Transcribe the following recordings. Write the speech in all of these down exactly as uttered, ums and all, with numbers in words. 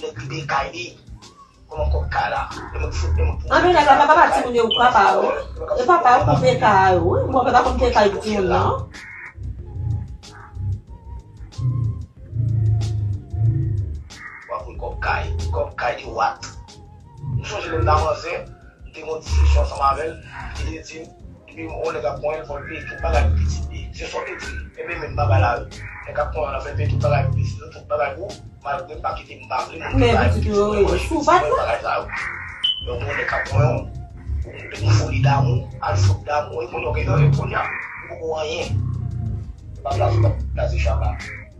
nèg li peye kay li. Kòman kòb kay la? E mwen ki fout, e mwen ki... Anben, nèg la pa papa timoun yo, papa yo. E papa yo pou peye kay yo, wi. Bon, papa konn peye kay pou timoun nan. W ap pran kòb kay, kòb kay li wat. M sonje lè m t ap manzè, m te gen yon diskisyon ansanm avè l, li te di m, depi yon nèg ap konyen l, fò l peye tout bagay pou pitit li. Se sa w te di m. Ebyen, menm bagay la, wi. Nèg ap konyen w, l ap fè l peye tout bagay pou pitit li, tout bagay pou ou, malgre m pa kite, m pa vle moun peye bagay pou pitit mwen, mwen, mwen, bagay sa yo. Men yon nèg ap konyen w, ou, ou foli damou, al fout damou, e kounye a w gen danje kounye a, ou poko anyen. M ap blaze, m ap blaze chapa.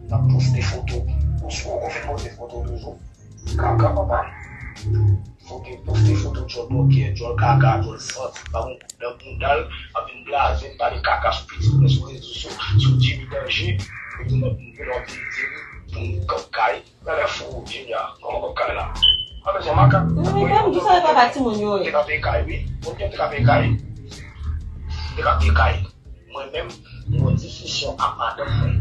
M ap poste foto. Ou si ou fin poste foto toujou. Kaka papa. Foto, poste foto djòl bòkyè, djòl kaka, djòl santi, pa gon kout nan bounda l, ap vin blaze m, pale kaka sou pitit mwen, sou rezo sosyo, sou Jimmy Danje, epi m ap vin ap di m pou m kòb kay. Gade fou, Jimmy a, kòman kòb kay la? Mwen bezwen makak. Wi, men m di sa e papa timoun yo ye. Te ka peye kay, wi. Moun ki te ka peye kay. Te ka peye kay. Mwen menm, m gen yon diskisyon ak madanm mwen.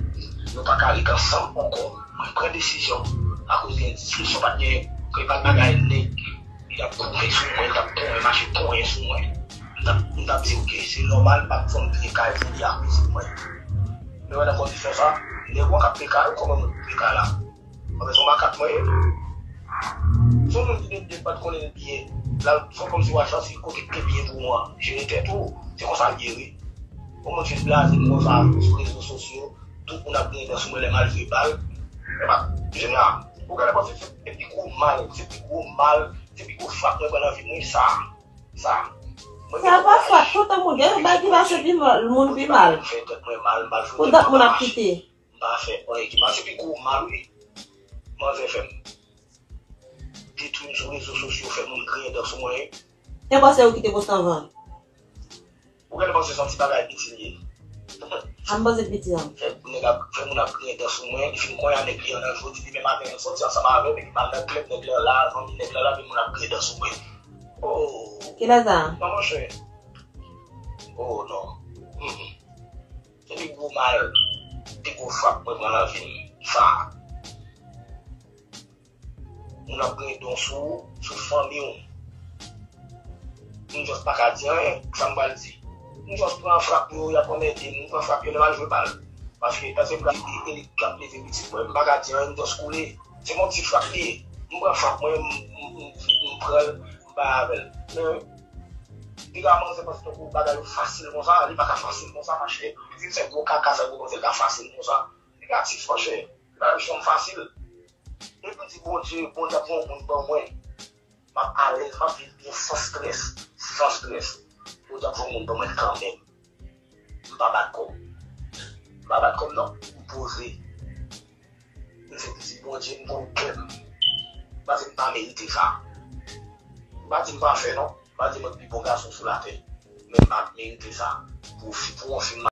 Nou pa ka ret ansanm ankò. Mwen pran desizyon akoz gen diskisyon, pa t gen, ke pa t bagay nèg. Li t ap koupe sou mwen, li t ap konyen, mache konyen sou mwen. M t ap, m t ap di, oke, se nòmal, m p ap fè m peye kay pou li akoz mwen. Men wè nan kondisyon sa, nèg ou an k ap peye kay ou, kòman mwen pou peye kay la? Anben, se yon makak mwen ye. Se yon moun ki te, te pa t konnen byen. La, se kòmsi w al chèche kote k te byen pou ou an. Jere tèt ou. Se konsa l ye, wi. Yon moun fin blaze m konsa sou rezo sosyo, tout moun ap griyen dan sou mwen lè m al jwe bal. Epa, Jimmy a, ou genlè panse se pi gwo mal, se pi gwo mal, se pi gwo frap mwen pran nan vi m, wi, sa. Sa. Mwen... Sa pa frap, kontan moun, gen yon bagay ki pase pi mal, moun pi mal. Fè tèt mwen mal, m pa al jwe tèt mwen pa mache. Kontan moun ap kite. M pa fè anyen ki mal. Se pi gwo mal, wi. Manzè fè m detwi m sou rezo sosyo, fè moun griyen dan sou mwen. E panse ou ki te poste anvan l? Ou genlè panse se yon ti bagay piti l ye. A m panse piti an. Fè nèg ap, fè moun ap griyen dan sou mwen, li fin konyen a nèg li an nan jodi, demen maten, l sòti ansanm avè m, epi m al nan klèb, nèg lan la, zanmi nèg lan la, epi moun ap griyen dan sou mwen. Oh! Kilè sa? Non, monchè. Oh, non. Mm, mm. Se pi gwo mal, pi gwo frap mwen pran nan vi m. Sa. Moun ap griyen dan sou ou, sou fanmi w. M just pa ka di anyen, sa m pral di. M just pran frap yo, y ap anmède m, m pran frap yo, lè m al jwe bal. Paske, paske m ka di, e, e, e, k ap leve pitit mwen, m pa ka di anyen, m just koule. Se yon ti frap li ye. M pran frap mwen, m, m, m, m pran l, m bay avè l. Men, piga manzè panse tankou bagay yo fasil konsa, li pa ka fasil konsa, mache. Li di m se gwo kaka, sa gwo manzè ka fasil konsa. Negatif, monchè. Li pa janm fasil. Depi m di Bondye, Bondye ap voye yon moun ban mwen, m ap alèz, m ap viv byen san strès, san strès. Bondye ap voye yon moun ban mwen kanmenm. M pa bat kò m. M pa bat kò m non. M poze. M se pitit Bondye, m gon kè m. M pa di m pa merite sa. M pa di m pafè non. M pa di mwen pi bon gason sou latè. Men m pa merite sa. Pou fi, pou yon fi m